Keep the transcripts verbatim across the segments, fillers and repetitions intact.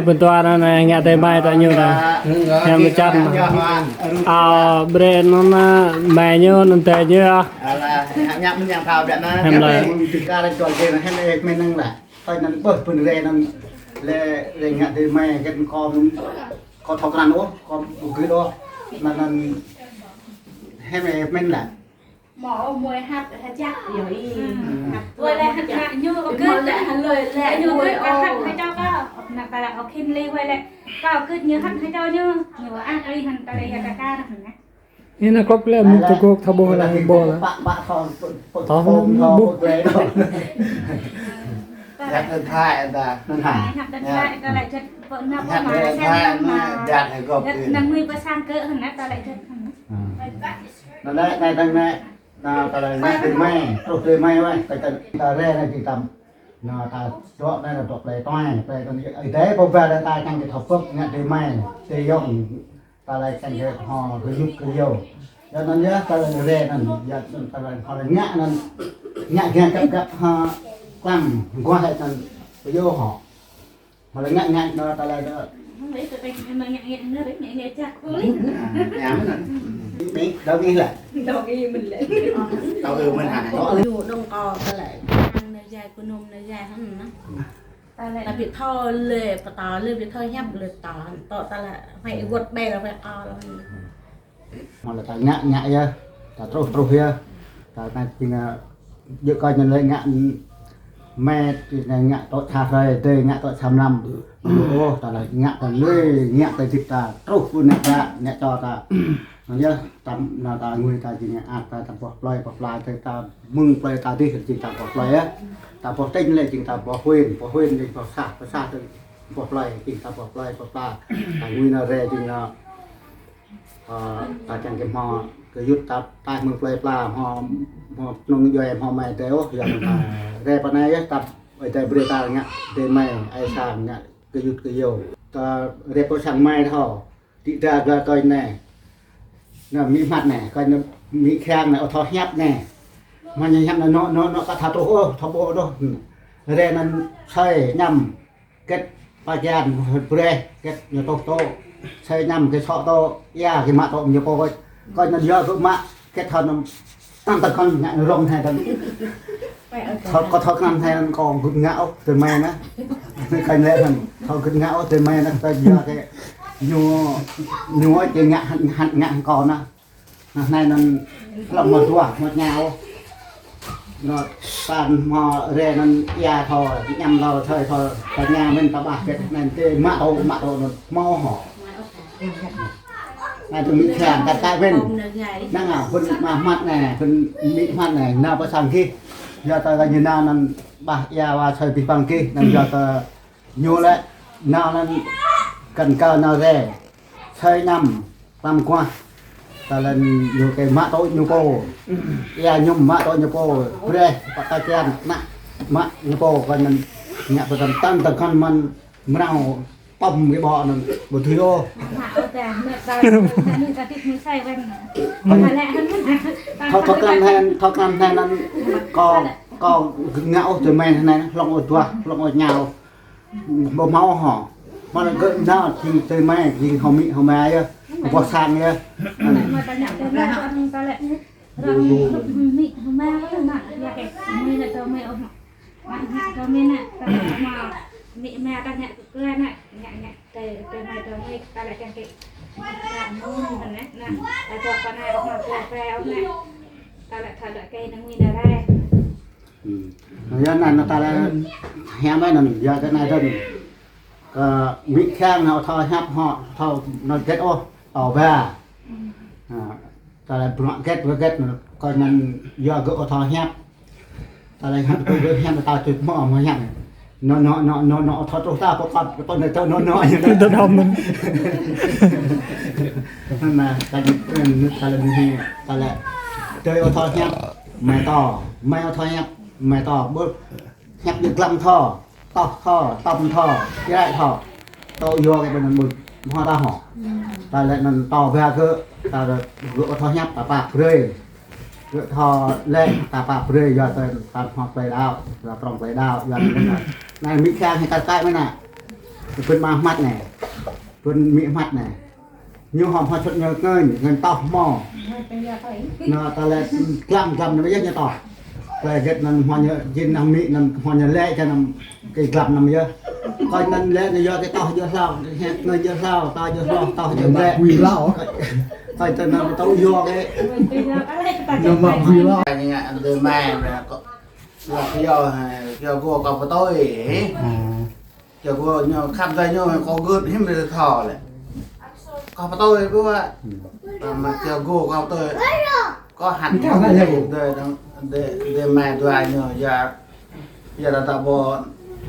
Ƀing ta anai ngă adơi amai ta ñu anai. Hiam mơčăm. Ao brơi anŭn anai, amai ñu, anŭn adơi ñu ah. Alah, ngă mơ̆n yang thâo biă anai. Hiam lơi. Tui kar čual dê anai, hiam ih mơ̆n năng lah. Tui anŭn ƀuh pun rê anŭn lĕ, rê ngă adơi amai kĕt kâo, kâo thâo krăn ôh, kâo ƀu gưt ôh. Anŭn anŭn hiam ih mơ̆n lah. Mơ̆ ôh, mơi hăt hơjăk yơh ih. Hăt. Ơi lĕ hăt hăt ñu kơ gưt lĕ, hă lơi lĕ ñu kơ gưt kơ hăt hă čô kơ. Ană ta lĕ ôh khĭn lĕ wai lĕ. Kâo gưt ñu hăt hă čô ñu. Ñu ăt ih hăn ta lĕ yă kơ kar hăn anai. Ih anai klop lĕ mŭt tơgŭk thâo ƀuh lĕ ƀuh lĕ. Pă pă thâo pơtông thâo pơdrê thâo. Hăt hơjăk ta. Hăt hơjăk ta lĕ jĕt pơ anăp pơ mă sen lăm mă. Jĕt năng mui pơ sang kơ hăn ta lĕ jĕt hăn. Anai, anai, anai, anai. Anai, ta lĕ ngă adơi amai, truh adơi amai wai, ta, ta, ta rê anai jing tam. Anai, ta dŏ anai, ta dŏ plei tuai, plei tuai, Ơi Adai pô ba ta kiăng kơ thâo pơ̆k ngă adơi amai, adơi ayŏng, ta lĕ kiăng kơ hmâo gơyut gơyâo. Yua anŭn yơh, ta lĕ rê anŭn, yua ta lĕ hmâo lĕ ngă anŭn, ngă kiăng kơ găp găp hă, klăm, guah hă anŭn, pơyô hŏ. Mă lĕ ngă ngă anŭn ta lĕ dŏ. Mă lĕ tơdơi mă ngă ngă anŭn rĕ ngă ngă čăk pô lĕ. Ngă mơ̆n. Mĕ, dŏ ngă lĕ. Dŏ ngă mơ̆n lĕ. Dŏ ngă mơ̆n hă. Ñu dŏng kâo ta lĕ. Năng nơ jai, kơ nôm nơ jai hăn anŭn. Ta lĕ. Ta ƀu thâo lĕ, pơtô lĕ, ƀu thâo hiăp lĕ ta. Tŏ ta lĕ, huai wơ̆t ƀe lĕ huai kâo lĕ. Mă lĕ ta ngă ngă yơh, ta truh truh yơh. Ta anai jing, ơ, djơ̆ kơ ñu lĕ ngă mĕt, ngă tŏ sa hrơi, adơi ngă tŏ sa mlam. Ôh, ta lĕ ngă ta lĕ, ngă ta jip ta, truh pơ anai ta, ngă čô ta. Anŭn yơh, ta, anŭn ta ngui ta jing ăt ta, ta boh plơi, boh pla, ta, ta mơ̆ng plơi ta dih, jing ta boh plơi yơh. Ta boh tỉnh lĕ jing ta boh huyện, boh huyện jing boh xã, boh xã ta boh plơi, jing ta boh plơi, boh pla. Ta ngui anŭn rê jing anŭn Ơ, ta kiăng kơ hmâo gơyut ta taih mơ̆ng plơi pla, hmâo, hmâo kơnung djuai, hmâo amai adơi ôh, yua anŭn ta rê pơ anai yơh, ta Ơi Adai brơi ta ngă adơi amai, ơi sang ngă gơyut gơyâo. Ta rê pơ sang amai thâo, đĭ đa glăi tui anai. Anŭn amĭ Hmat anai, kơ anŭn amĭ Khang anai, ôh thâo hiăp anai. Mă ñu hiăp anŭn, anŭn, anŭn, anŭn kơ thâo truh ôh, thâo ƀuh ôh. Rê anŭn sơi ñăm. Kĕt pă kian brơi, kĕt ñu tŏ tŏ. Sơi ñăm kĕt sŏ tŏ, ia kĕt mă tŏ ñu pô kĕt. Kĕt ñu yua kĕt mă, kĕt thâo anŭn tam tơkŏn ngă rŏng hai tơkŏn. Thâo kơ thâo krăn hai anŭn kâo gưt ngă ôh adơi amai anai. Kĕt lĕ hăn, thâo gưt ngă ôh adơi amai anai, kĕt yua kĕt ñu, ñu ôh či ngă hăn, hăn ngă hăn kâo anai. Anai anŭn hlŏng mơ̆ dua, mơ̆ ña ôh. Anŭn san mơ̆ rê anŭn ia thâo, ñăm thâo, thâo, thâo, thâo ña mơ̆n ta ƀah kĕt anŭn tê mă tŏ, mă tŏ anŭn hmâo hŏ. Anai tơ amĭ Khang kăt kăt mơ̆n. Năng ah, phŭn amĭ Hmat anai, phŭn amĭ Hmat anai, nao pơ sang gih. Yua tơ kơ ñu nao anŭn ƀah ia wa sơi abih bang gih, anŭn yua tơ ñu lĕ nao anŭn kăn kơ nao rê. Sơi ñăm, tam guah. Ta lĕ ñu kĕt mă tŏ ñu pô. Ia ñŭm mă tŏ ñu pô. Brơi, pă ta kian, ană mă ñu pô, kơ anŭn ngă pơtăn tăn tăn kăn mơ̆n mrâo tŏm kĕt ƀô̆ anŭn, ƀu dưi ôh. Thâo, thâo krăn hai, thâo krăn hai anŭn, kâo, kâo ngă ôh adơi amai anai, hlŏng ôh dua, hlŏng ôh ña ôh. Ƀu hmâo hŏ. Mă lĕ gơ̆ nao jing adơi amai, jing hơmĭ hơmai yơh. Boh sang yơh. Ơ, yua anŭn, anŭn ta lĕ hiam anŭn, yua kơ anai dơ̆ng. Kơ amĭ Khang anŭn thâo hiăp hŏ, thâo anŭn hơget ôh, tŏ ba. Ơ, ta lĕ bruă hơget, hơget, kơ anŭn yua gơ̆ ôh thâo hiăp. Ta lĕ hiăp kơ gơ̆ hiăp ta čut mơ̆, mơ̆ hiăp. Anŭn, anŭn, anŭn, anŭn, anŭn thâo truh ta, pơkŏt, pơkŏt anai tơ anŭn, anŭn, anŭn. Tơ anŭn mơ̆n. Anŭn, ta lĕ, ta lĕ mơ̆n, ta lĕ. Tơ ôh thâo hiăp, amai tŏ, amai ôh thâo hiăp, amai tŏ, ƀu hiăp ñu glăm thâo, tŏh thâo, tŏm thâo, jrai thâo. Tŏ yua kĕt ƀơi anŭn ƀu hmâo ta hŏ. Ta lĕ anŭn tŏ ba gơ̆, ta lĕ gơ̆ thâo hiăp, ta pap brơi. Gơ̆ thâo lĕ, ta pap brơi, yua kơ ta hmâo plơi đaŏ, ta prŏng plơi đaŏ, yua kơ anŭn. Anai amĭ Khang hai kăt kăt mơ̆n anai. Pơ ama Hmat anai. Pơ amĭ Hmat anai. Ñu hŏm hŏ čut ñu ngơi, ngơi tŏh hmâo. Anŭn ta lĕ glăm, glăm anŭn yơh ñu tŏh. Tơlơi hơget anŭn hmâo ñu, jing anŭn amĭ anŭn hmâo ñu lĕ čang anŭn kơ glăm anŭn yơh. Kơ anŭn lĕ ñu yua kơ tŏh yua hlâo, ngơi yua hlâo, tŏh yua hlâo, tŏh yua lĕ. Ñu mă bui hlâo. Kơ tơlơi anŭn tŏh yua kơ. Ñu mă bui hlâo. Ñu ngă adơi amai anai kơ, lăp yua, yua gô kơ pơtui. Ơ. Yua gô ñu khăp dai ñu kơ gưt hiư̆m rơ̆ thâo lĕ. Kơ pơtui ƀu ă. Mă yua gô kơ pơtui. Kơ hăt ñu dai dong, dai, dai amai dua ñu yua, yua ta ta ƀu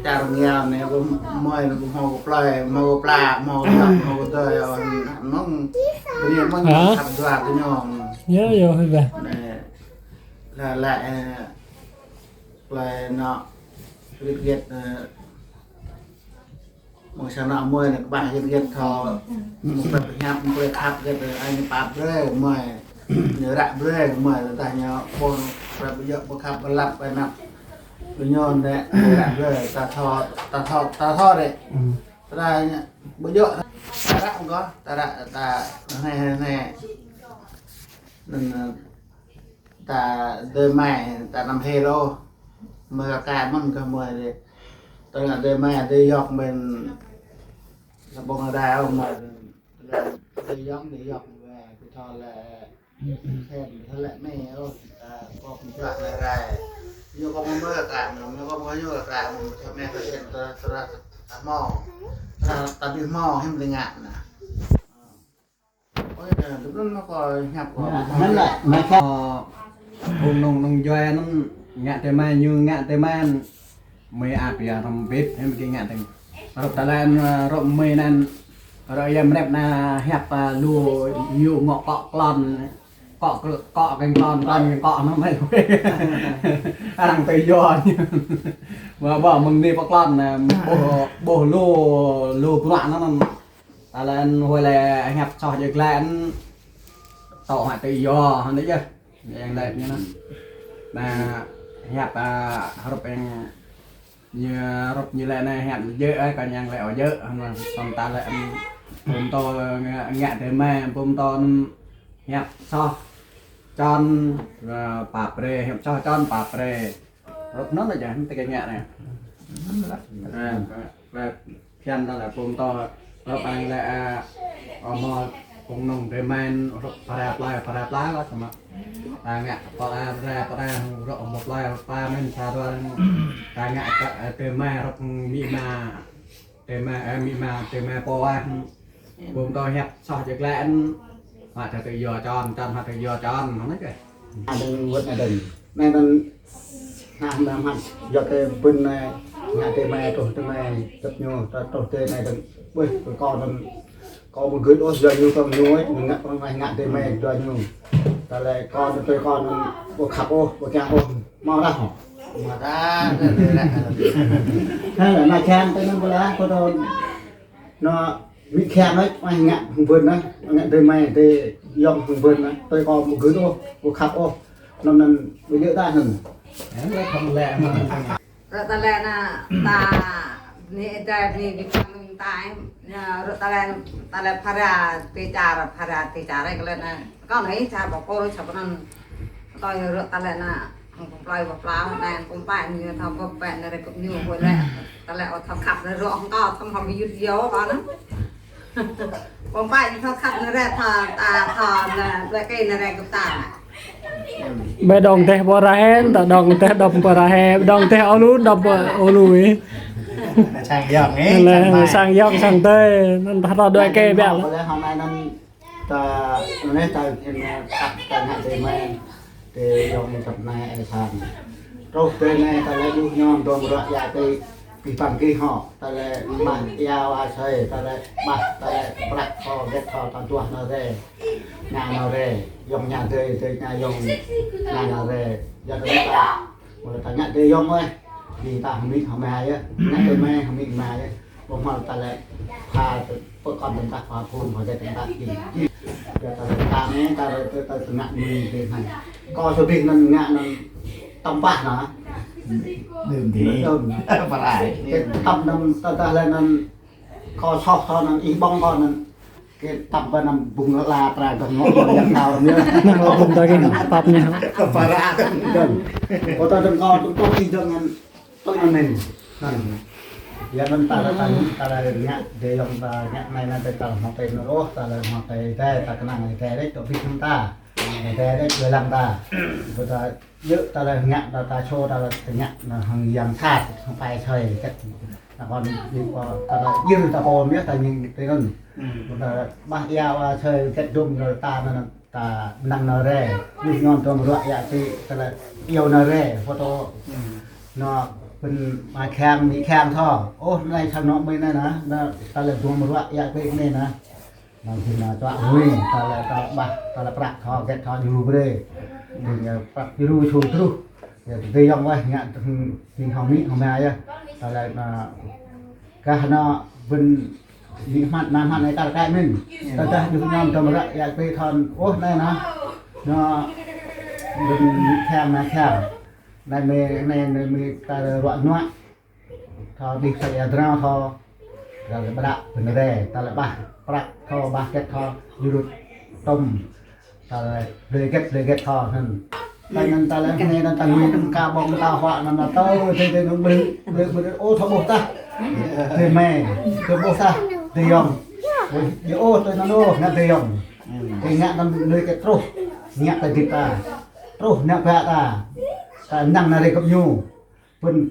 čar ngiao anai ƀu mơi anai ƀu hmâo kơ plơi, hmâo kơ pla, hmâo kơ pla, hmâo kơ dai, ơ, mơ̆ng, bơni mơ̆ng hă? Khăp dua kơ ñu. Yơh, yơh, hơi bĕ. Anai, lĕ, lĕ, ơ, plơi anŭn, git git, ơ, mơ̆ng sang anŭn mơi anai kơƀah git git thâo. Mơ̆ng plơi pơhiăp, mơ̆ng plơi khăp git, ơ, anai pap brơi mơi. Ñu ră brơi mơi, tơdah ñu pô plơi pơjŏk pơkhăp pơlăp anai. Kơ ñu anai, ñu ră brơi, ta thâo, ta thâo, ta thâo dêh. Tơdah ñu pơjŏk, ta ră mơ̆ng kơ, ta ră, ta, anai, anai. Anŭn, ơ, ta adơi amai, ta anăm hil ôh. Mơi kơ ka mơ̆n kơ mơi dêh. Ta ngă adơi amai, adơi ayŏng mơ̆n. Sa ƀơ̆ng adai ôh mơi. Adơi ayŏng, adơi ayŏng mơi. Kơ thâo lĕ, khen, kơ thâo lĕ mơi ôh. Ta kơ kơkuh pơpŭ lĕ rai. Yua kơ mơi kơ ka, mơi kơ mơi kơ ka, mơi kơ mơi kơ ka, ta, ta, ta hmâo. Ta, ta ƀu hmâo, hiư̆m tơlơi ngă anai. Anŭn lĕ, mơi kơ. Ơ, ƀing nŏng, nŏng djuai anŭn ngă adơi amai, ñu ngă adơi amai. Mơi ăt yua hrŏm bit, hiư̆m kơ ngă adơi. Hrup tơlơi, ơ, hrup mơi anŭn, hrup yơh mơrep anai hiăp, ơ, lu, ñu ngŏ kŏ klon, kŏ, kŏ keng klon, klon keng kŏ anŭn mơi. Arăng tui yua ñu. Ƀu, ƀu, mơ̆ng anai pơ klon, ơ, ƀuh, ƀuh lu, lu bruă anŭn. Ta lĕ anŭn huĭ lĕ hiăp soh jĕ glaĭ anŭn tŏ hă tui yua hă anai yơh. Yang lĕ ñu anŭn. Anai hiăp, ơ, hrup yang ñu hrup ñu lĕ anai hiăp jĕ, ơ, kơ yang lĕ ôh jĕ, anŭn, tơm ta lĕ anŭn, pơm tơ ngă, ngă adơi amai, pơm tơ anŭn hiăp soh čon, ơ, pap brơi, hiăp soh čon pap brơi. Hrup anŭn yơh, tơkeng ngă anai. Ơ, ơ, phiăn ta lĕ pơm tơ, hrup anai lĕ, ơ, ơ, mơ̆ phung nŏng adơi amai, hrup phara plơi, phara plơi lah samơ̆. Ta ngă, pơla, phara, phara, hrup mơ̆ plơi, hrup pơmĭn, sa dua, ta ngă kơ, ơ, adơi amai, hrup amĭ ama. Adơi amai, ơ, amĭ ama, adơi amai pô ah. Ƀu tơl hiăp soh jĕ glaĭ anŭn. Hă tui yua čon, čon hă tui yua čon, hă anai kơ. Adơi wơ̆t adơi. Anai anŭn hă anŭn hă. Yua kơ ƀing anai ngă adơi amai truh adơi amai tơp ñu, ta truh adơi anai anŭn. Ƀuh, kơ kâo anŭn. Kâo ƀu gưt ôh yua ñu kơ ñu ơi, ngă pơrơngai ngă adơi amai yua ñu. Ta lĕ kâo anŭn tui kâo anŭn ƀu khăp ôh, ƀu kiăng ôh. Hmâo dah hŏ. Hmâo dah, dah, dah, dah. Hă, anai kiăng tui anŭn ƀu lah, kâo tui. Anŭn, mĭ kiăng ơi, mơi ngă hăng ƀing anai, ngă adơi amai, adơi ayŏng hăng ƀing anai, tui kâo ƀu gưt ôh, ƀu khăp ôh. Anŭn anŭn, ƀu djơ̆ dah anŭn. Ơ, lĕ khŏm lĕ, hmâo anŭn. Ră tơlơi anai, ta, bơni Ơi Adai, bơni Ơi Adai, ta, anai, ră tơlơi, tơlơi phara, tui čar, phara, tui čar, ră tơlơi anai. Kâo anai, čar ƀu kơ, čar ƀu anŭn. Kâo yơh ră tơlơi anai, hăng pơplơi, pơplơi, anai, pơpai, ñu thâo gơ̆p, pai, anai, ră gơ̆p ñu, huĭ lĕ. Tơlơi ôh thâo khăp, anai, ră hăng kâo, thâo hmâo ƀu yut yua, kâo anai. Pơpai, ñu thâo khăp, anai, ră, thâo, ta, thâo, anai, ră kơ, anai, ră gơ̆p ta, anai. Ƀơi dŏng teh pơ ră hĕ, ta dŏng teh dŏng pơ ră hĕ, dŏng teh ôh lu, dŏng pơ ôh lu ih. Sang yŏng ih, lĕ, sang mai. Sang yŏng, sang tơi, anŭn ta thâo đuaĭ kơ biă lĕ. Ƀu lĕ hŏ anai anŭn ta, anai ta, ta, ta ngă adơi amai, adơi ayŏng tơp anai ơi sang. Truh adơi anai ta lĕ ƀuh ñu dŏng ră yua tơi. Pih păng kih hŏ, ta lĕ mah iâu asơi, ta lĕ ƀah, ta lĕ prăk hŏ, get hŏ, ta duah nao rai. Ngă nao rai, yŏng ngă adơi, adơi ngă yŏng, ngă nao rai. Yua kơ ta, mơ̆ ta ngă adơi yŏng ơi. Ƀing ta hmư̆ hmư̆ yơh, ngă adơi amai hmư̆ amai yơh. Ƀu hmâo ta lĕ pha pơkŏn tơm tah, pha phung, pha get tơm tah ƀing. Yua ta lĕ ta anai, ta lĕ ta, ta ngă mơ̆ng adơi amai. Kâo sơdih anŭn ngă anŭn tơm pah anŭn. Đơm dih. Đơm. Pơrai. Tơm anŭn ta, ta lĕ anŭn Kâo soh kâo anŭn, ih ƀơ̆ng kâo anŭn. Kơ tăm ƀơi anăm bŭng la tra gơ̆ng ngŏ yang thâo anŭn yơh. Anŭn kâo bŭng ta kơ pap ñu. Para anŭn. Kâo ta dơ̆ng kâo tŭ tŭ ih dơ̆ng anŭn. Tui anŭn. Anŭn. Yua anŭn ta la ta ngă, ta la ngă, dê yŏng ta ngă anai anŭn ta la hmâo tơlơi anŭn ôh, ta la hmâo tơlơi Ơi Adai, ta kơnang Ơi Adai đôč, tŏ bĭt hăng ta. Ơi Adai đôč, ƀơi lăng ta. Ƀơi ta Yơh, ta la ngă, ta, ta čô, ta la ngă, anŭn hăng yang sat, hăng pai soi, kĕt. Anŭn kâo, ñu kâo, ta la yơh, ta pô mơ̆n, ta ñu tui anŭn. Hmm. Ta ƀah ia wa soi, kĕt dum, ta, ta, ta năng nao rai. Ñu ngŏm tơm ruă ia tui, ta la iâu nao rai, photo. Hmm. Anŭn, pơ̆n ma kheng, mi kheng thâo. Ôh, anai sang anŏ mơi anai anŭn, anŭn, ta la dum ruă ia tui anai anŭn. Anŭn jing anŭn čuă ngui, ta la, ta la ƀah, ta la prăk thâo, kĕt thâo djru brơi. Jing, ơ, prăk djru ču truh. Yơh, tơdơi yŏng weh, ngă, jing hơmĭ, hơmĭ yơh. Ta la, anŭn, kah anŭn, ƀing, ƀing hmat, anŭn hmat anai ta la kaĭ mơ̆n. Ta dah djru ñŏm tơm ră, ia tui thâo, ôh, anai anŭn. Anŭn, ƀing kheng, anŭn kheng. Anai mơi, anai, anai mơi ta la ruă nuă. Thâo đih sa ia drao thâo. Ta la ƀră pơnrê, ta la ƀah prăk thâo, ƀah kĕt thâo, jrŭt tơm. Ta la blơi kĕt, blơi kĕt thâo anŭn. Ta anŭn ta la anai anŭn ta ngui anŭn ka ƀơ̆ng ka huă anŭn ta tơ, tơ, tơ, anŭn blơi, blơi, blơi, ôh, thâo ƀuh tah. Tơ mơi, thâo ƀuh tah, tơ yŏng. Ôh, yơh ôh, tơ anŭn ôh, ngă tơ yŏng. Tơ ngă anŭn blơi kĕt truh, ngă ta dĭt ta. Truh ngă pă ta. Ta năng nao rai kơp ñu. Ƀing,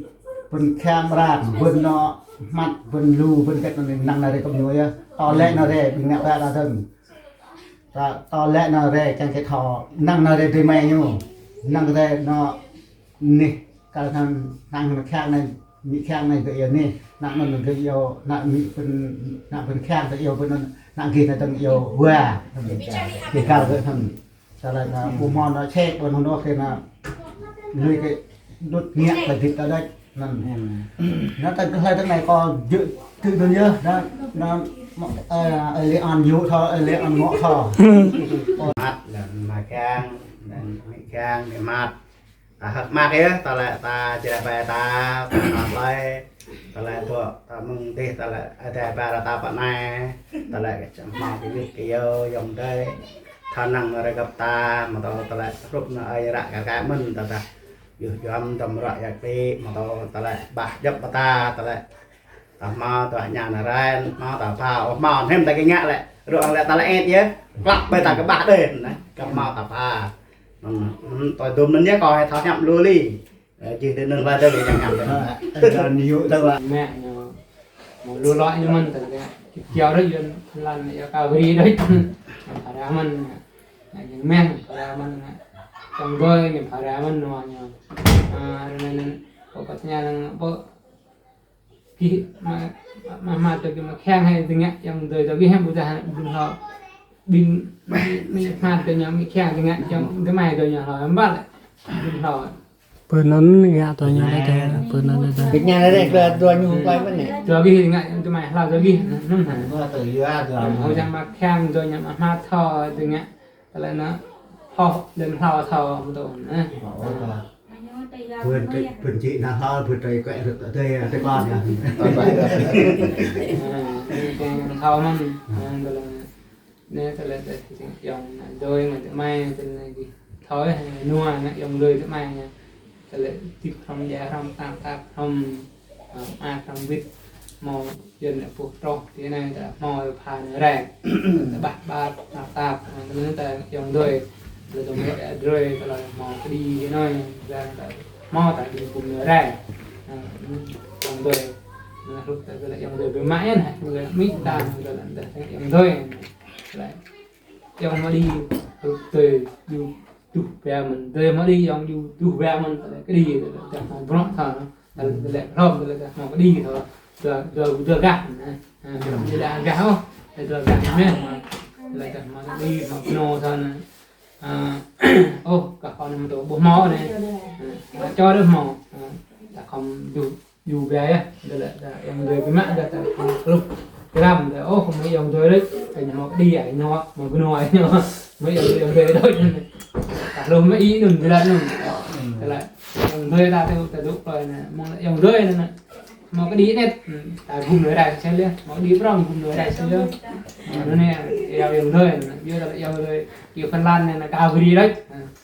ƀing kheng ƀrang, ƀing anŏ hmat, ƀing lu, ƀing kĕt anŭn năng nao rai kơp ñu yơh. Tơlơi nao rai, ƀing ngă pă ta dơ̆ng. Ta, tơlơi nao rai, kiăng kơ thâo, năng nao rai tui mơi ñu. Năng rai anŭn, anih, kâo năng, năng kheng anai, mi kheng anai gơ̆ yơh anih, năng anŭn gơ̆ yơh, năng mi ƀing, năng ƀing kheng gơ̆ yơh ƀing anŭn, năng gih anai dơ̆ng yơh wa. Gih kâo gơ̆ anŭn. Tơlơi anŭn, ƀu hmâo anŭn ček, ƀu hmâo anŭn kơ anŭn, lui kơ đŭt ngă kơ dĭt ta đôč, anŭn. Anŭn ta kơ hlơi tơ anai kâo jơ̆ tui anŭn yơh, anŭn, anŭn, ơ, ơi Lê An yŭ thâo, ơi Lê An ngŏ thâo. Măt, anŭn ma kheng, anŭn mi kheng, mi măt. Ta hơ̆k mơak yơh, tơlơi ta jreh ƀai ta, ta hơ̆k ƀai, tơlơi ƀô̆, ta mơ̆ng dih, tơlơi Ơi Adai ba ră ta pơ anai, tơlơi kơ čăm hmâo kơ wĭt kơ yơh, yŏng adơi, thâo năng rai găp ta, mơ̆ tơlơi hrup anŭn ơi ră kar kaĭ mơ̆n, ta ta, yuh yuăm, tơm ruă ia tui, mơ̆ tơlơi ƀah djŏp pơ ta, tơlơi ta hmâo, ta ñan rai, hmâo, ta pha, hmâo, hnem ta kơ ngă lĕ, ruă lĕ ta lĕ ĕt yơh, klăp ƀai ta kơ ƀah đơi, anŭn, kơ hmâo ta pha. Anŭn, anŭn, tui dum anŭn yơh kâo hai thâo hiăp lu li. Ơ, jing tui anŭn hlơi tui ƀing hiăp. Ơ, anŭn yŭ tui ƀă. Mă ñu, mơ̆ lu lŏ ñu mơ̆n tui kơ. Kiao đôč yơh lăn yơh kâo bri đôč. Phara mơ̆n. Anŭn jing mă, phara mơ̆n. Čang gơi ñu phara mơ̆n ñu ñu. Ơ, anŭn, anŭn, pô kơ tơña anŭn, pô Gih mă, mă, mă, mă tơ gih mă kheng hai tơngă yŏng adơi tơ gih hai ƀu tah ƀing hŏ. Ƀing, ƀing hmat tơ ñu mă kheng tơngă yŏng tơmai tơ ñu hlâo ƀă lĕ. Ƀing hlâo. Pơ anŭn ngă tơ ñu lĕ tơ, pơ anŭn lĕ tơ. Ƀing ñu lĕ tơ tơ ñu hŏ ƀai mơ̆n nĕ. Tơ gih ngă yŏng tơmai hlâo tơ gih, anŭn hă. Ƀu tơ yua tơ. Hŏ čang mă kheng tơ ñu mă hmat thâo tơngă. Tơlơi anŭn, hŏ, lĕ hlâo thâo mơ̆ tơ, ơ. Ơ, ơ. Ƀing tơ, ƀing či nao hlâo, ƀing tơ kơ rơ̆k tơ, tơ, tơ kơ anŭn yơh. Ơ, ƀing, ƀing thâo mơ̆n, ơ, tơlơi, anai tơlơi tơ, yŏng, adơi, ngă tơmai, tơlơi anai gih. Thâo, ơ, nua, ngă yŏng adơi tơmai, anai. Tơlơi tip hrŏm djai hrŏm tap tap hrŏm, ơ, mă hrŏm wĭt, hmâo yơh anai ƀuh troh, tui anai ta hmâo pha anai rai. Ta ƀah ƀat, tap tap, ơ, tơlơi anai ta yŏng adơi, tơlơi dŏng rơ̆k adơi, tơlơi hmâo kơđi tui anai, dan ta hmâo ta kơđi pum anai rai. Ơ, yŏng adơi, anai hrup ta tơlơi yŏng adơi ƀơi mă yơh anai, tơlơi mĭ ta, tơlơi ta yŏng adơi. Tơlơi yŏng mă đĭ, hrup tơ, djru, tuh, ba mơ̆n, adơi mă đĭ, yŏng djru, tuh, ba mơ̆n, tơlơi kơđi, tơlơi ta hmâo brŏk thâo, anŭn. Tơlơi, tơlơi hrŏm, tơlơi ta hmâo kơđi thâo, dua, dua, dua gah, anŭn. Ơ, tơlơi ta gah ôh, tơlơi dua gah anŭn, tơlơi ta hmâo kơđi, hmâo kơnô thâo, anŭn. Ơ, ôh, kah kâo anŭn mơ̆ tơ ƀu hmâo anai. Ơ, čô đôč hmâo, ơ, ta khŏm djru, djru ba yơh, tơlơi ta yŏng adơi ƀơi mă, ta, ta khŏm hrup. Kơ răm, ta, ôh, khŏm mă yŏng adơi đôč, ta ñu hmâo kơđi, ai ñu, hmâo kơnô, ai ñu, mă yŏng, yŏng adơi đôč. Ta hrup mă ih anŭn, tơlơi anŭn. Tơlơi, yŏng adơi ta tơ, ta dŏ plơi anai, mơ̆ng yŏng adơi anŭn, anŭn. Hmâo kơđi anet, ta gum nao rai sel yơh. Hmâo kơđi prŏng gum nao rai sel yơh. Anŭn anai, yua yơh đơi, yua đơi, yua đơi, yua Phần Lan anai, anai kâo brơi đơi.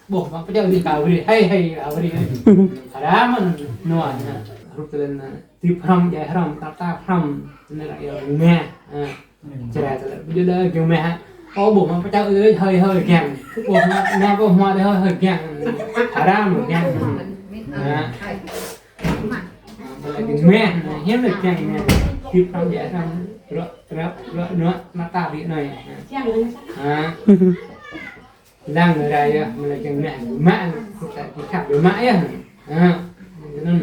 Ƀuh hmâo pơčah dih kâo brơi, hơi hơi kâo brơi. Hơdră mơ̆n nua, hrup tơlơi, tui hrŏm, djai hrŏm, tap tap hrŏm, anai lĕ yua meh. Čơrai tơlơi, ƀu djơ̆ đơi kiăng meh. Ơ, ƀuh hmâo pơčah dih hơi hơi kiăng. Ƀuh hmâo, hmâo ƀuh hmâo dih hơi hơi kiăng. Hơdră mơ̆n kiăng. Tơlơi kiăng meh, hiam lĕ kiăng meh. Tui hrŏm djai hrŏm, rŏ, rŏ, rŏ, nua, mơta ƀiă anai. Lăng nao rai yơh, mơ̆ lĕ kiăng meh, mă, ta či khăp yơh mă yơh. Anŭn,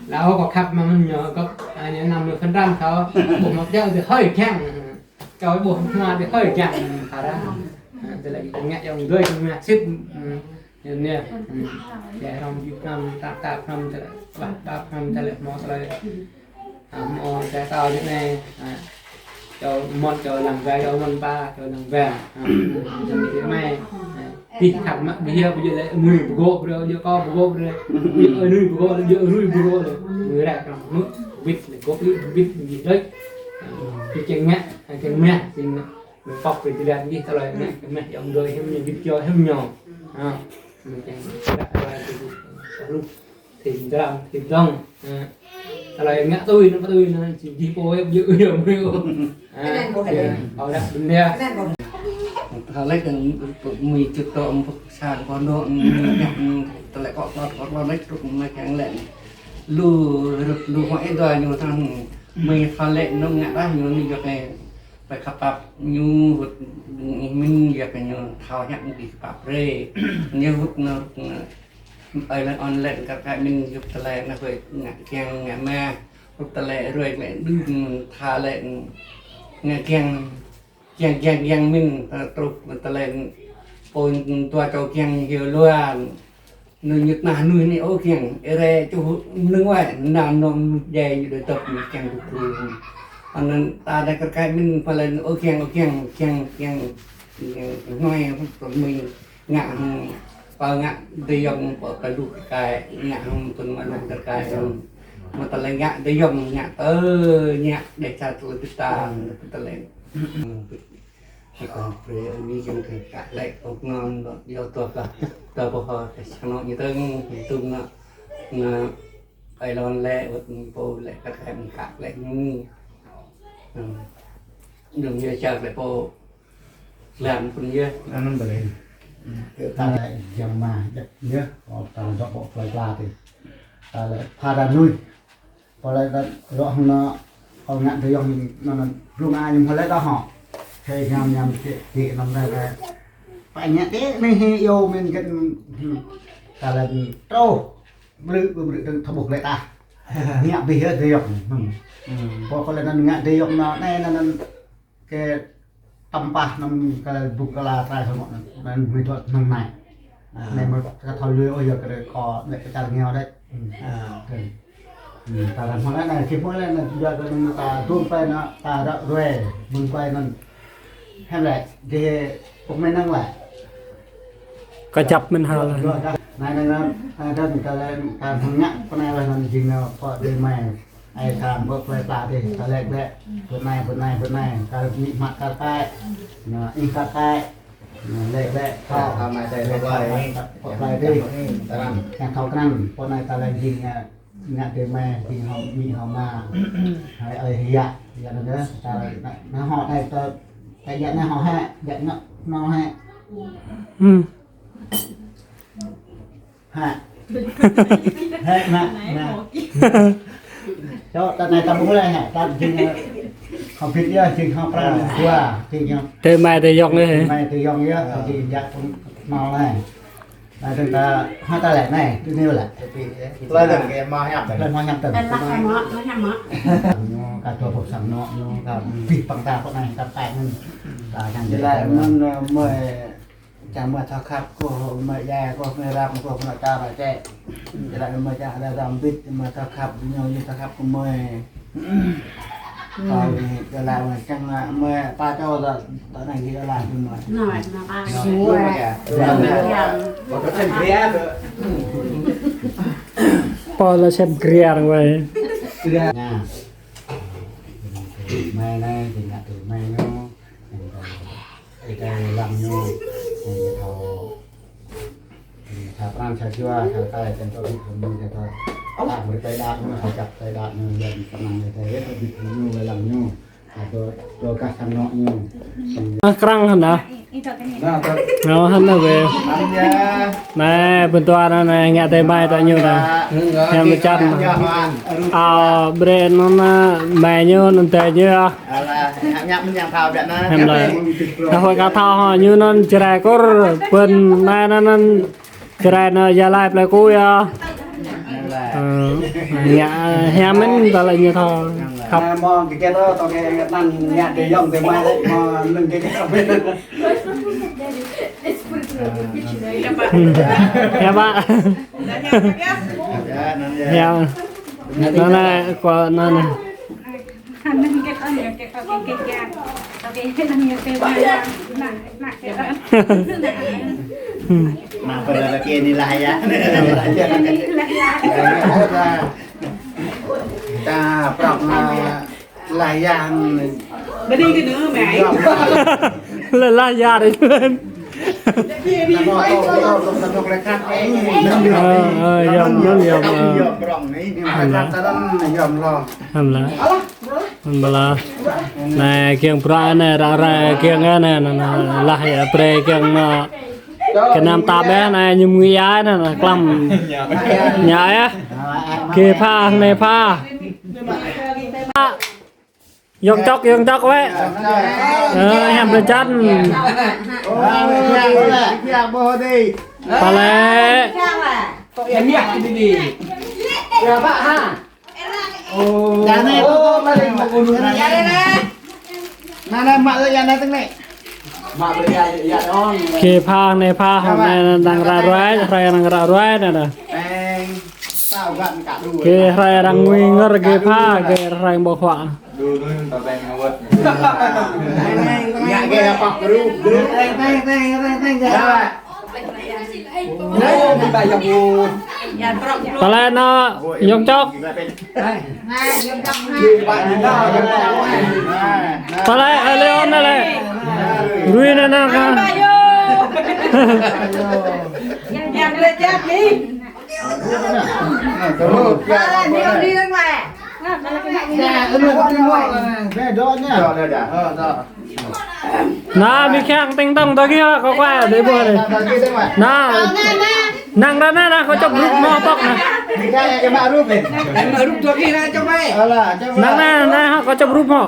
lăi ôh kâo khăp mă mơ̆n ñu, kâo, ñu năm mơ̆ Phần Lan kâo, ƀuh hmâo pơčah dih hơi kiăng. Kâo ƀuh hmâo dih hơi kiăng, hơdră. Tơlơi kiăng ngă yơh đơi kiăng meh sĭt. Anŭn yơh. Djai hrŏm, djai hrŏm, tap tap hrŏm, tơlơi, ƀah ƀah hrŏm, tơlơi hmâo tơlơi. Hmâo tơlơi tao dih anai. Čô mơ̆n, čô lăng wai, čô mơ̆n pă, čô lăng wai. Čô mơ̆n dih mai. Tih khăp mă, ƀu djơ̆, ƀu djơ̆ lĕ mơnuih pơgôp brơi, ƀu djơ̆ kâo pơgôp brơi. Ƀu djơ̆ mơnuih pơgôp lĕ, ƀu djơ̆ mơnuih pơgôp lĕ. Mơnuih rai kơ mơ̆, wĭt lĕ gôp, wĭt, wĭt lĕ. Tui kiăng ngă, kiăng meh, kiăng ngă. Mơ̆ pŏk kơ jơlan dih, tơlơi ngă, kiăng meh, yơh đơi hiam ñu, wĭt yơh hiam ñu. Mơ̆ kiăng ngă, rai kơ gôp, rŭ. Thim dram, thim dong. Tơlơi ngă tui, anŭn pơtui, anŭn či djai pô, yơh, yơh, yơh, yơh. Ơ, đah, bơnê. Tơlơi kơ mui čut tŏ, ƀu pơkơsang, ƀu nŏ, tơlơi kŏ klot, kŏ klot, rĕč, rŭk, mă kiăng lĕ. Lu, rŭk, lu, hŏ, ê, dua, ñu thăng, mui tơlơi anŭn ngă đah, ñu, ñu, yơh, kơ, pơkhăp pap, ñu, hŭt, mĭn, yơh, kơ ñu, thâo hiăp, ñu, pap, rê. Ñu, hŭt, ñu, hŭt, ñu, Ơi lĕ ôn lĕ kar kaĭ mĭn yŭp tơlơi anŭn huĭ ngă kiăng ngă mah. Yŭp tơlơi ruai lĕ đưm tha lĕ ngă kiăng, kiăng, kiăng, kiăng mĭn, truh tơlơi pô dua čô kiăng hyu luan. Ñu ñŭt nah nuih ni ôh kiăng, ê rê čuh nưng wai, nao nong djai ñu đơi tơp ñu kiăng đup đup. Anŭn ta đa kar kaĭ mĭn pơlơi ôh kiăng, ôh kiăng, kiăng, kiăng, kiăng, ngoi, mĭn. Ngă hăng pơ ngă dơyŏng pơ, pơ lu kơ kai, ngă hăng tun mă lu kơ kai hăng. Mă tơlơi ngă dơyŏng ngă tơ, ngă đe sa tơlơi pita, tơlơi. Kơ pre ni jing kơ kă lĕ ôk ngŏn, yua tơ kơ, tơ pơhơ kơ sang nŏ ñu tơng, tum nŏ, ngă, ai lon lĕ, ôk pô lĕ kơ kai mă kă lĕ ñu. Đơ̆ng yua čar lĕ pô. Lăm pun yơh. Anŭn ƀơi lĕ. Tơlơi jăm mah djăp yơh, ơ, tơlơi dŏ ƀô̆ plơi pla tih. Tơlơi pha đa nuih. Pơlơi đa rŏ hăng nŏ, ơ, ngă dơyŏng nŏ, nŏ, blung ai ñu hơlĕ đa hŏ. Hê ñăm ñăm tih, tih năm đa đa. Pă ñă tih, anai hê yua mĭn găn, tơlơi truh, blư̆, blư̆, blư̆, tơlơi thâo ƀuh lĕ ta. Ngă bih yơh dơyŏng. Pô pơlơi anŭn ngă dơyŏng nŏ, anai, anŭn, anŭn, Kơ tăm pah năm kơ bŭk kơ la trai hơmŏ anŭn, anŭn mơ̆ dŏ anŭn anai. Anai mơ̆ kơ thâo lui ôh yua kơ kơ lĕ kơ čar ngiao đĕč. Kơ. Ta răng hmâo anai, kơ hmâo anai, yua kơ anŭn ta dŏ pơ anŭn, ta ră ruai, mơ̆ng pơ anŭn. Hơmâo lĕ, dih pŭk mơnăng lĕ. Kơjăp mơ̆n hă lĕ. Yua kơ, anai, anai, anai, ta răng, ta răng, ta răng ngă, pơ anai lĕ anŭn jing anŭn pơ dih mai. Ai tham ƀơi plơi pla dih, ta lĕ lĕ, bơnai, bơnai, bơnai, kar mĭ hmat kar kaĭ, nă, ih kar kaĭ, nă, lĕ lĕ, thâo, thâo mai tai lĕ ƀơi plơi, thâo mai tai dih, ƀơi plơi dih, ta răng, yang thâo krăn, pô anai ta lĕ jing, nă, ngă dih mai, jing hŏ mĭ hŏ ma, hai ơi hia, ya nă, ta lĕ, nă, nă hŏ anai ta, ta ya nă hŏ hĕ, ya nă, nă hŏ hĕ. Hă. Hĕ, mă, mă. Čô, ta anai ta ƀuh lĕ hă, ta jing, ơ, hŏ bit yơh, jing hŏ pran dua, jing hŏ. Tơ mai tơ yŏng lĕ hă? Tơ mai tơ yŏng yơh, jing jak pun nol anai. Anai tơ ta, hă ta lĕ anai, tơ anai lĕ. Plơi tơ kơ mă hiam tơ. Plơi mă hiam tơ. Plơi mă hiam mă, mă hiam mă. Ñu ka čô pơk sang nŏ, ñu ka bih păng ta pơ anai, ta pơk anŭn. Ta čang jơlai mơ̆n, ơ, mơi Čang mơi thâo khăp kơ, mơi djai kơ, mơi răm kơ, mơi ta mơi tĕ. Jơlai mơi čang ada răm bit, mơi thâo khăp, ñu ñu thâo khăp kơ mơi. Kơ ñu jơlai mơi čang mơi pă čô ta, ta anai jơlai kơ mơi. Nă, nă, pă. Pô lĕ sem kriar wai. Sudah. Nah. Mai anai, jing ngă tui mai ñu, jing tui ih tui lăng ñu, jing tui thâo, jing tui pran tui jua, tui tai, jing tui bit hơmu, jing tui tak mơ̆ tui đak ñu, tui čăp tui đak ñu, jing pơnăng tui tai, tui bit hơmu, lăng ñu. Tui, tui kah sang anŏ ñu. Krăng hăn ah. Nao hăn ah weh. Anai, ƀing ta anai, anai, ngă tui mai ta ñu anai. Hiam pơčan. Ao, brơi anŭn, mai ñu, anŭn tui ñu ah. Hiam lĕ. Nao huĭ kơ thâo hă, ñu anŭn Jrai Kur, ƀing anai anŭn Jrai anŭn Gia Lai plơi Ku yơh. Ơ, ngă hiam mơ̆n ta lĕ ñu thâo. Khăp. Mơ̆ng kơ kơ tơ, tơ kơ anŭn ngă tui yŏng tui mai lĕ, mơ̆ng anŭn kơ kơ. Hiam ƀă. Hiam. Anŭn anai, kơ anŭn anai. Anŭn kơ kơ kơ kơ kơ kơ. Kơ kơ anŭn kơ kơ. Anŭn, anŭn kơ kơ. Anŭn pơ anai kơ anai lah yă. Anai lah yă. Ta prŏng, ah, lah yă. Bơni kơ anŭn mơ̆. Lah, lah yă dih. Ơ, ơ, yom, anŭn yom, ơ. Hăn lah. Hăn lah. Anai kiăng prăk anai, ră ruai kiăng anai, anai, anai, lah yă brơi kiăng anai. Kơ anăm tap yơh anai, ñu mơ̆ng ia anai, anai, klăm. Ñu yơh. Kơ pha, anai pha. Yŏng čŏk, yŏng čŏk weh. Ơ, hiam pơčan. Pơlĕ. Kơ pha, anai pha, anai, anai, đang ră ruai, hrơi đang ră ruai anai, anai. Kơ hrơi đang ngui ngor kơ pha, kơ hrơi ƀơ̆ng huă. Pơlĕ anai, yŏng čŏk. Pơlĕ, ơ, Leon anai lĕ. Rui anai anai kơ. Anai, ƀing kiăng tơ̆ng tơ̆ng tơ gih hă, kơ kuai dih ƀuh dih. Anai, năng ră anai, anai, kơ čŏp rup mơ̆ pŏk anai. Năng anai, anai, hă, kơ čŏp rup mơ̆.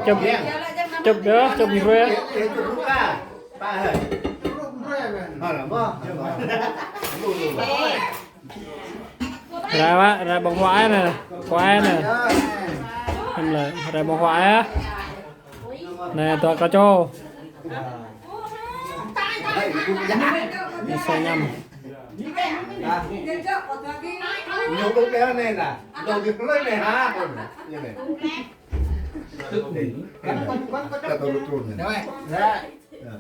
Čŏp, čŏp yơh, čŏp brơi. Rai wă, rai ƀơ̆ng huă anai, huă anai. Hăn lĕ, rai ƀơ̆ng huă yơh. Anai, tui kơ čô. Anai sa ñăm.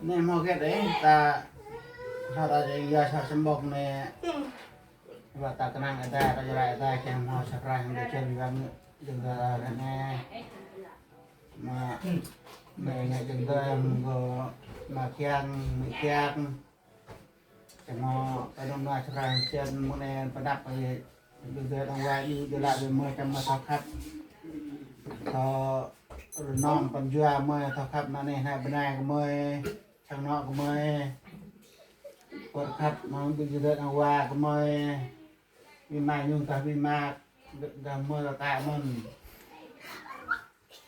Anai hmâo hơget dih, ta hơdai yua sa sơmbŏk anai. Wă ta kơnang adai, ta jrai adai, kiăng hmâo sa pran hăng đe čen gam, jing ta anai. Mă, mă ngă jing ta hmâo mă kiăng, mă kiăng. Čang hmâo, ta nung nua čơrang čen mơ̆ng anai pơdăp kơ jing ta đang wai ih jơlah ƀing mơi čang mă thâo khăp. Thâo rơnŏm pran jua mơi thâo khăp anai anai bơnai kơ mơi, sang anŏ kơ mơi. Pơr khăp mơ̆ng ƀing jing ta đang wai kơ mơi. Ƀing mơi ñung tah ƀing mă, gah mơi rơka mơ̆n.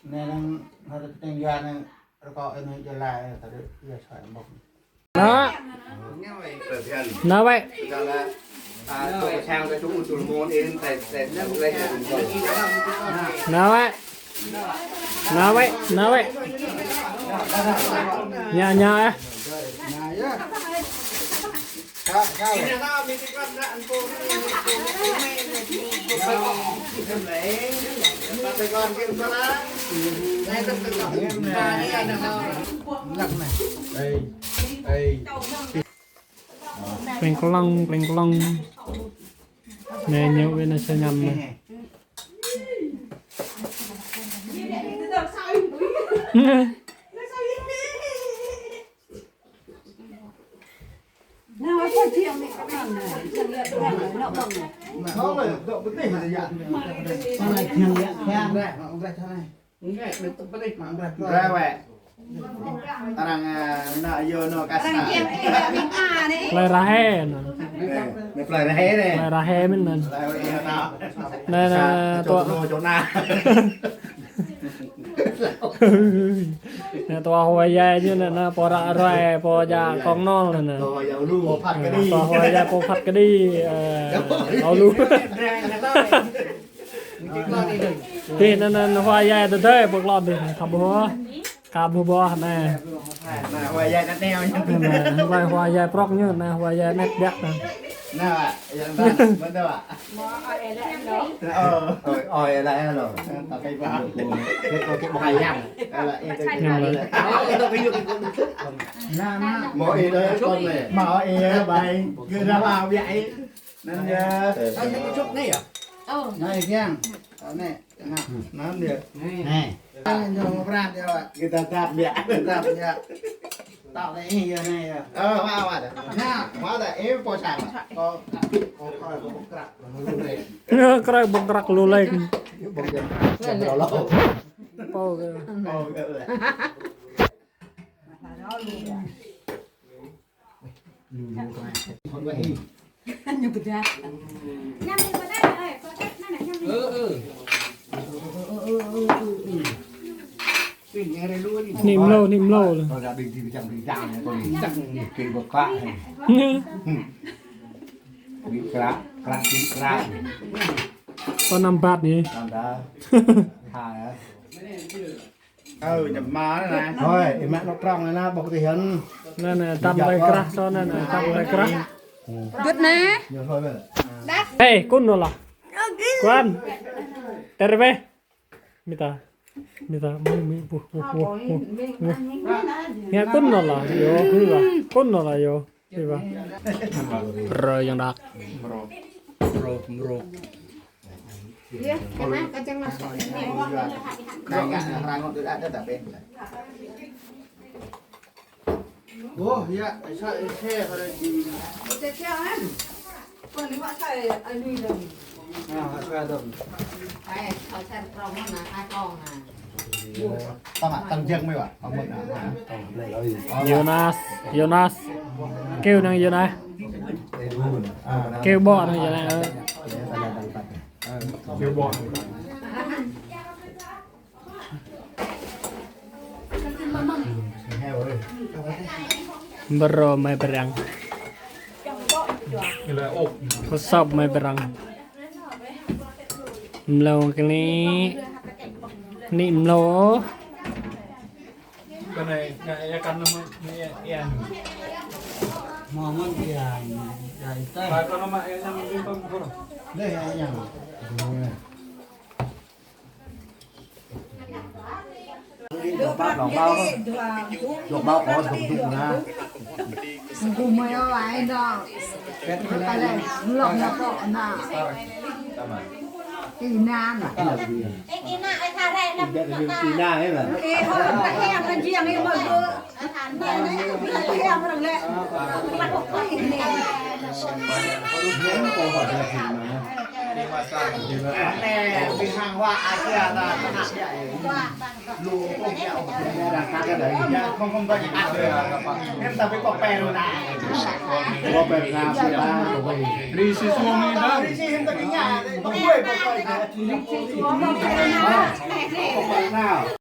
Anai năng, hơdai kơteng jua năng rơkâo anai jơlah, tơdơi jua soi ƀơ̆ng. Anai. Anai weh. Anai weh. Nao wĕ, nao wĕ. Ña, ña, ơ. Pling klong, pling klong. Anai ñu wĕ anai sa ñăm anai. Rai wĕ. Arăng, ơ, nao yua nao kơ sa. Plơi Rahe anŭn. Ơ, anai Plơi Rahe anai. Plơi Rahe mơ̆n anŭn. Plơi Rahe anŭn. Anai, anai, sa, tuă. Čô, čô na. Anai tuă Hua Yai ñu anai, anai pô ră ruai, pô djă kông nol anai. Tuă Hua Yai lu, pô phat kơđi. Anai tuă Hua Yai pô phat kơđi, ơ, ơ, lu. Tih anŭn, anŭn Hua Yai tơdơi, pơklŏn tih, khăp ƀuh. Khăp ƀuh anai. Anai Hua Yai anai neo ñu. Anai, anai Hua Yai prŏk ñu, anai Hua Yai anet biă anai. Anai, Pak, yang anai, betul, Pak? Ơ. Ơi, ơi, anai lo. Pakai paham. Pakai, pakai paham. Alah, itu. Yang lo. Ơ, itu kayu, kayu. Anai, anai. Mâo ih đơi, kon anai. Mâo ih, bai. Gơ̆ dah mâo biă ih. Anŭn yơh. Ơ, ñu čŏk anai yơh? Ơ. Anai kiăng. Anai. Anŭn, anŭn yơh. Anai. Anai, ñu pran yơh, Pak. Kita tap yơh. Tap yơh. Tap anai yơh, anai yơh. Ơ, mâo, mâo dah. Anai. Mâo dah, ih, pô sang. Pô, pô, pô, pô krăk. Krăk, pô krăk lu leng. Pô krăk. Pô krăk. Pô krăk. Ơ, ơ. Anai mlâo, anai mlâo lĕ. Anai. Kơ năm bat anai. Năm ba. Ơ, ñu mă anai. Thôi, ih mă anŏ prŏng anai, ƀuh tih anŭn. Anai, anai, tăm rai krah, sô anai, anai, tăm rai krah. Gơ̆t anai. Ñu thôi bĕ. Ê, kŭn nô lah. Kŭn. Tơr bĕ. Mita. Mita, mui, mui, ƀuh, ƀuh, ƀuh, ƀuh, ƀuh. Ngă kŭn nô lah, yơh, hĭ lah. Kŭn nô lah, yơh. Hĭ lah. Brơ yang đak. Brơ. Brơ, brơ. Iya, karena kacang masuk ini. Kayak nggak rangut udah ada tapi. Ơ, ya, sa ih sa pada di. Ih sa sa an. Kon ni mak sa anu lagi. Nah, sa dong. Ai, sa sa prong na, sa prong na. Tong ah, tong jang mê wa. Tong mê na. Yonas, Yonas. Kêu năng Yonas. Kêu ƀô̆ năng Yonas. Kêu ƀô̆. Brơ mai brăng. Kơsŏp mai brăng. Mlâo kơ anai. Anai mlâo. Cái này, cái này em cắn nó mới, mới ăn. Mà món gì à, dài tay. Và con nó mà em ăn cái con, con. Đây, anh ăn. Luộc bắp, luộc bắp. Luộc bắp có dùng dụng hả? Cùng mày ơi, ai đó. Cái này, lòng nó có nè. Tina nè. Tina ấy hả? Ê, thôi, ta hẹn là riêng đi mà.